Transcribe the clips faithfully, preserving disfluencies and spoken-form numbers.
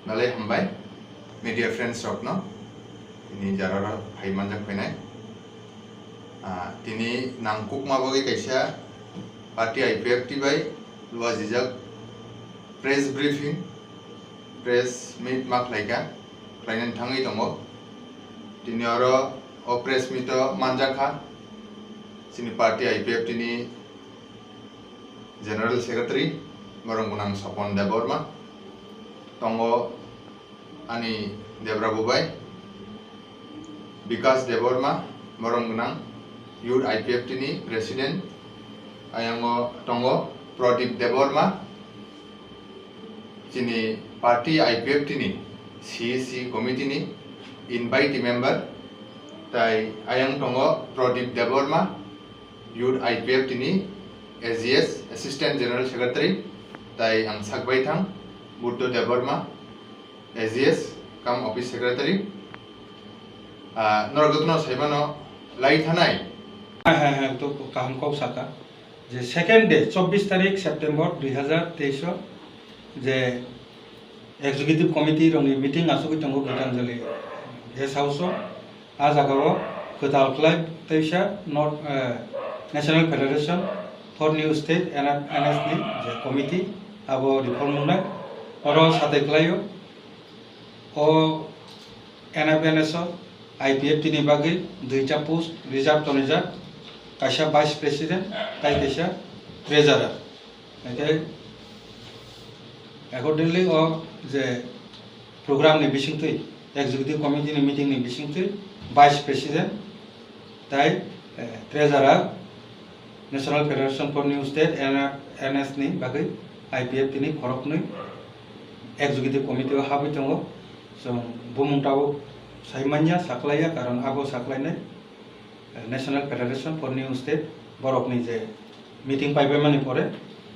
Belai hambai media friends rokno tini jararo phai manjak phainai. Ah, tini nangkukma bagwi kaisa party I P F T bai luajijak press briefing, press meet ma khlaikha, khlainani thangwi tongo. Tini oro o press meet o manjakha chini party I P F T ni General Secretary, borok gwnang Sopon Debbarma, tongo ani Debra Bubai, Bikas Debbarma, borok gwnang Youth I P F T ni President, ayango tongo Pradip Debbarma, chini party I P F T ni C E C committee ni invitee member, tai ayang tongo Pradip Debbarma, Youth I P F T ni A G S, Assistant General Secretary, tai ang sakbai thang Buddho Debbarma, A G S, cum Office Secretary. Ah, norok jotono saimano lai thanai. Hai, hai, hai, to kaham kok saka. Je second day, chobbish tarik September dui hazar teis o, je Executive Committee rokni meeting asugwi tongo Gitanjali Guest House o. A jagao kwtal khlai teisa North, eh, National Federation for New State, N F N S ni je committee, abo reform wngnai. Oro satai khlaio, o N F N S o I P F T ni bagwi duita post reserve tonijak, kaisa Vice President, tai kaisa Treasurer. Hingke accordingly o je program ni bisingtwi, Executive Committee ni meeting ni bisingtwi Vice President tai, eh, Treasurer National Federation for New State, N F N S ni bagwi I P F T ni khoroknwi Executive Committee o habwi tongo. Chwng bumung tabuk sai manya, saklaiya, karon abo saklainai, eh, National Federation for New State borokni je meeting paibaimani pore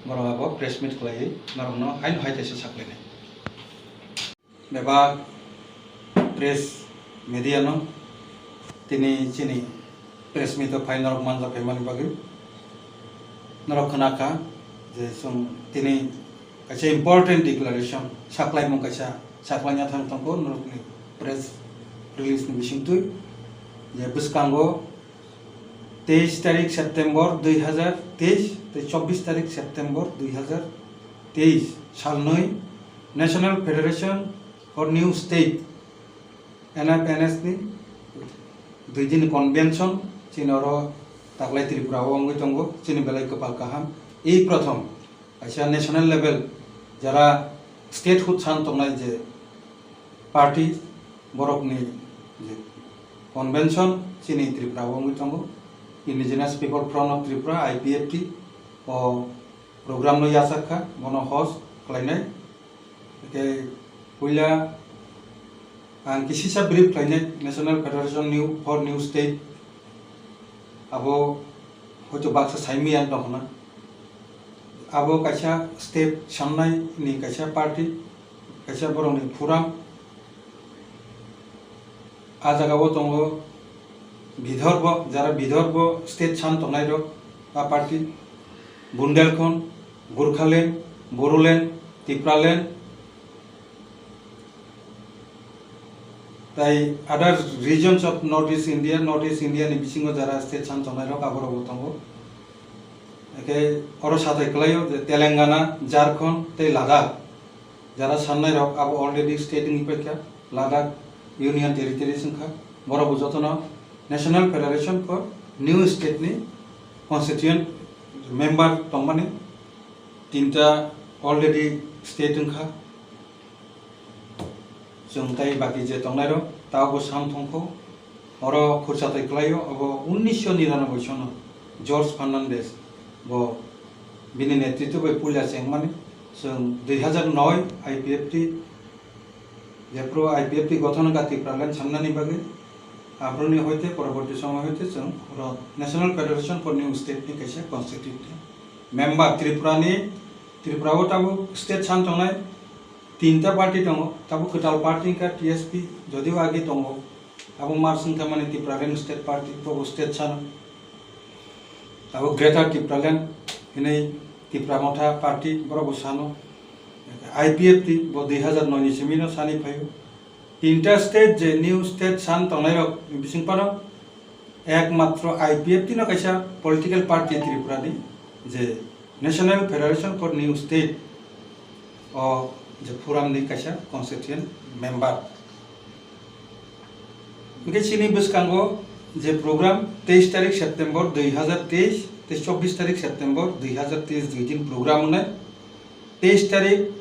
borok abo press meet khlaiwi norokno haino hai teisa saklainai. Bebak press media no tini chini press meet o phai norok manjak phaimani bagwi norok khna kha je chwng tini kaisa important declaration saklaimung kaisa saklaina thang tongkho norokni press release ni bisingtwi je bwskango teis tarik September dui hazar teis tei chobbish tarik September dui hazar teis salnwi National Federation for New State, N F N S ni dui din convention chini oro taklai Tripura o wngwi tongo, chini belai kwpal kaham. Ei prothom kaisa national level jara statehood san tongnai je party, borokni je convention chini Tripura o wngwi tongo, Indigenous People Front of Tripura, I P F T, o program no yachak kha, bono host khlainai. Hingke puila ang kisisa brief khlainai National Federation New for New State, abo hoito baksa saimwi ang tongkhna. Abo kaisa state sannai ni kaisa party, kaisa borokni forum. A jagao tongo Vidarbha, jara Vidarbha state san tongnairok, a party, Bundelkhand, Gorkhaland, Bodoland, Tipraland, tai other regions of North East India, North East India ni bisingo jara state san tongnairok aborokbo tongo. Hingke oro satai kwlaio je Telangana, Jharkhand tei Ladakh. Jara sannai rok abo already state wngwi paikha, Ladakh Union Territories wngkha, borok bo jotono National Federation for New State ni constituent member tongmani tinta already state wngkha. Chwng tei baki je tongnai rok tabok bo sam thongkho. Oro khursa tei kwlaio, abo unnisho niranoboi sono George Fernandez bo bini netritw bai puila chengmani. Chwng dui hazar noi I P F T, jephru I P F T gothon wngkha Tipraland samnani bagwi, aphuruni hoite poroborti somoy hoite chwng oro National Federation for New State ni kaisa constitute member. Tripura ni, Tripura o tabuk state san tongnai tinta party tongo, tabuk kwtal party wngkha T S P, jodio age tongo, abo March wngkha mani Tipraland State Party, bobo state sano. Abo Greater Tipraland hinwi Tipra Motha Party, borok bo sano. I P F T bo dui hazar noi ni simi no sani phaio. Tinta state je new state san tongnai rok ni bising phano ekmatro I P F T no kaisa political party Tripura ni je National Federation for New State o je forum ni kaisa constituent member. Hingke chini bwskango je program teis tarik September dui hazar teis tei chobbish tarik September dui hazar teis dui din program wngnai. Teis tarik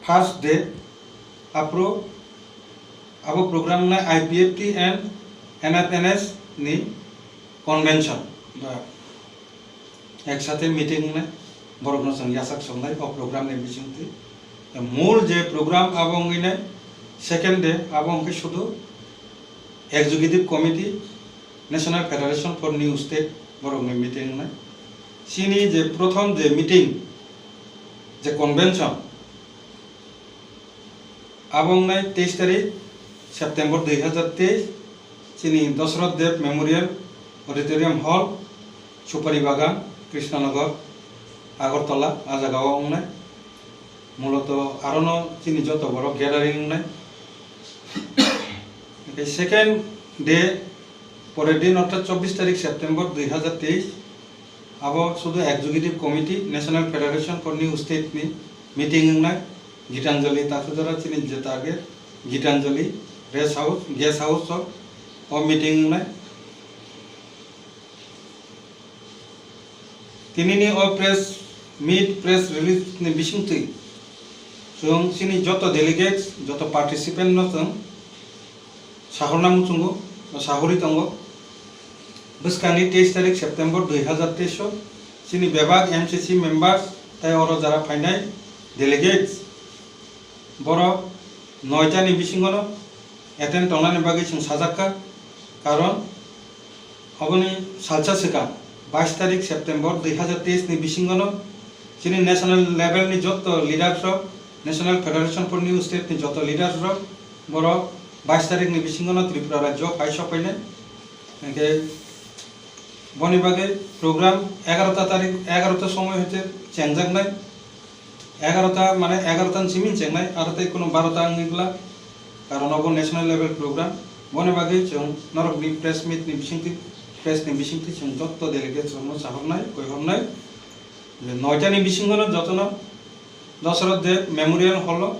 first day, aphuru abo program wngnai I P F T and N F N S ni convention ba eksate meeting wngnai, borokno chwng yachak songnai o program ni bisingtwi. Mul je program abo wngwi nai, second day abo wngkhe sudu executive committee, National Federation for New State borokni meeting wngnai. Chini je prothom je meeting, je convention, abo wngnai teis tarik September dui hazar teis, chini Dosroth Deb Memorial Auditorium Hall, Supari Bagan, Krishnanagar, Agartala, a jagao wngnai. Muloto arono chini joto borok gathering wngnai. Hingke second day, porer din orthat chobbish tarik September dui hazar teis, abo sudu Executive Committee, National Federation for New State ni meeting wngnai, Gitanjali Tasujara chini je target, Gitanjali Rest House, Guest House o, o meeting wngnai. Tinini o press meet, press release ni bisingtwi chwng chini joto delegates, joto participant no chwng sahorna muchungo, sahori tongo. Bwskangni teis tarik September dui hazar teis o chini bebak M C C members tei oro jara phainai delegates borok noita ni bisingo no attend tongnani bagwi chwng sajakka, karon oboni salsa swkang bais tarik September dui hazar teis ni bisingo no chini national level ni joto leaders rok, National Federation for New State ni joto leaders rok borok bais tarik ni bisingo no Tripura rajyo phai sokphainai. Hingke boni bagwi program egarota tarik, egarota somoy hoite chengjaknai. Egarota mane egarota ni simi chengnai, aro tei kuno barota wngwi glak, karon obo national level program. Boni bagwi chwng norokni press meet ni bisingtwi, press ni bisingtwi chwng joto delegates rokno sahornai, koihornai je noita ni bisingo no jotono Dosroth Deb Memorial Hall o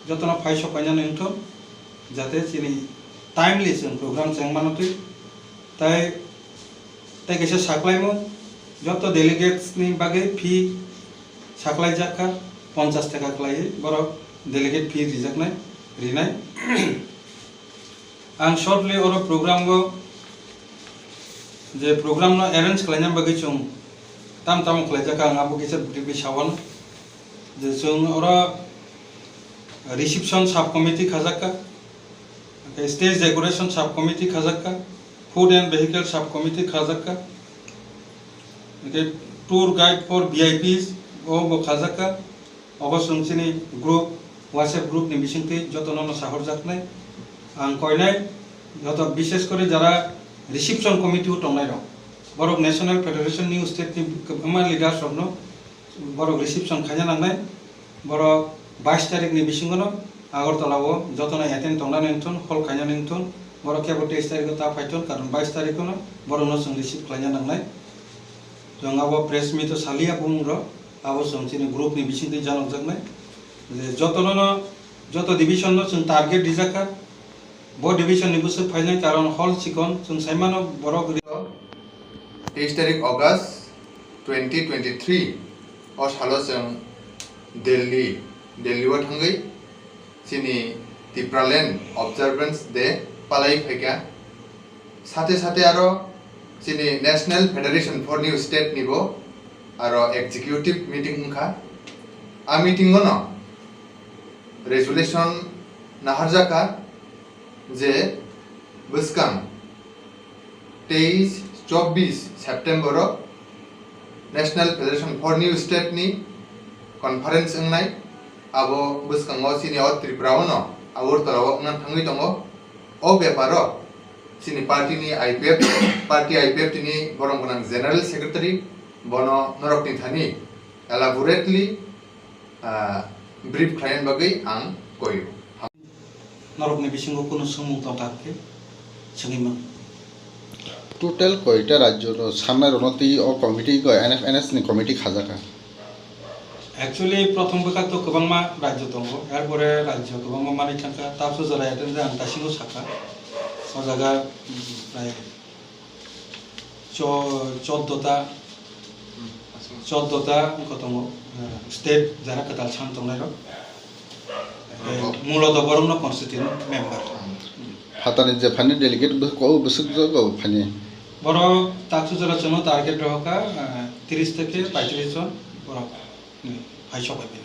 jotono phai sokpainani wngthung, jate chini timely chwng program chengmano twi. Tai, tai kaisa saklaimung, joto delegates ni bagwi fee saklaijak kha, ponchash taka khlaiwi borok delegate fee rijaknai, rinai. Ang shortly oro program o, je program no arrange khlaina bagwi chwng tam tamo khlaijak kha, ang abo kisa briefly sawan. Je chwng oro reception sub committee khajak kha, stage decoration sub committee khajak kha, food and vehicle sub committee khajak kha, hingke tour guide for V I Ps o bo khajak kha. Obo chwng chini group, WhatsApp group ni bisingtwi jotono no sahorjaknai. Ang koinai joto, bishes kori jara reception committee o tongnai rok, borok National Federation New State ni kwbangma leaders rokno borok reception khaina nangnai. Borok bais tarik ni bisingo no Agartala o jotono attend tongnani wngthun, hall khainani wngthun, borok kebo teis tarik o ta phaithun, karon bais tarik o no borok no chwng receive khlaina nangnai. Chwng abo press meet o saliya bumung rok, abo chwng chini group ni bisingtwi janokjaknai. Je jotono no, joto division no chwng target rijak kha. Bo division ni bwswk phainai, karon hall chikon, chwng saimano borok ri- Teis tarik August twenty twenty-three o salo chwng Delhi, Delhi o thangwi chini Tipraland Observance Day palai phaikha. Sate sate aro chini National Federation for New State ni bo aro executive meeting wngkha. A meeting o no resolution naharjakha je bwskang teis chobbish September o National Federation for New State ni conference wngnai. Abo bwskango chini o Tripura o no Agartala o wngna thangwi tongo. O beparo chini party ni I P F, party I P F T ni borom gwnang general secretary bono norokni thani elaborately, ah, Brief khlaina bagwi ang koyo. Norokni bisingo kunu swngmung tongkha hwnkhe swngwi mano. Total koita rajyo no sanai rokno twi o committee ko N F N S ni committee khajaka. Actually, prothom bwkha to kwbangma rajyo tongo, erpore rajyo kwbangma manwi thangkha, tapso jora attend ang dasingo sakha, o jaga, mm, prai cho-, choddo ta, choddo ta wngkha tongo, eh, state jara kwtal san tongnai rok. Eh, muloto borokno constituent member. Phatani je phani delegate bwswk ko bwswk jogo phani. Borok tapso jora chwngno target rohorkha, eh, tris theke paitris jon borok, eh, phai sok bai.